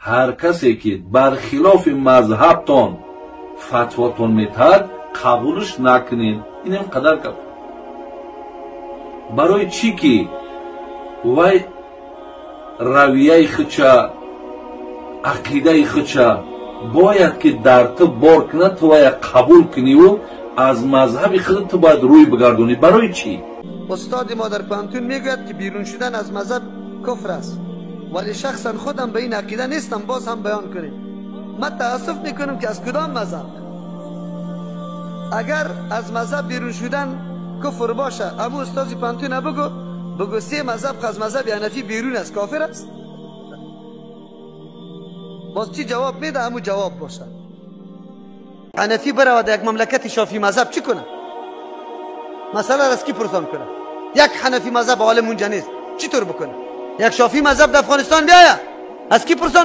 Ҳар касе ки бархилофи мазҳабтон фатвотон метаҳад, қабулш накунед. Инам қадар гап. Барои чӣ ки вай равияи худша, ақидаи худша бояд ки дар ту бор кунад, ту вая қабул куниву аз мазҳаби худ ту бояд рӯй бигардонӣ. Барои чӣ? Устоди мо дар пантун мегӯяд, ки берун шудан аз мазҳаб куфр аст, вале шахсан худам ба ин ақида нестам. Боз ҳам баён кунем, ман таассуф мекунам, ки аз кудом мазҳаб. Агар аз мазҳаб берун шудан куфр боша, аму устози пантуна бигӯ, бигӯ се мазҳаб аз мазҳаби ҳанафӣ берун аст, кофир аст. Боз чӣ ҷавоб меда, ҳаму ҷавоб бошад. Ҳанафӣ баравад як мамлакати шофӣ мазҳаб, чӣ кунад? Масъала аз кӣ пурсон кунад? Як ҳанафӣ мазҳаб олим унҷа нест, чӣ тур бикунад? Як шофӣ мазҳаб дар Афғонистон биёяд, аз кӣ пурсон?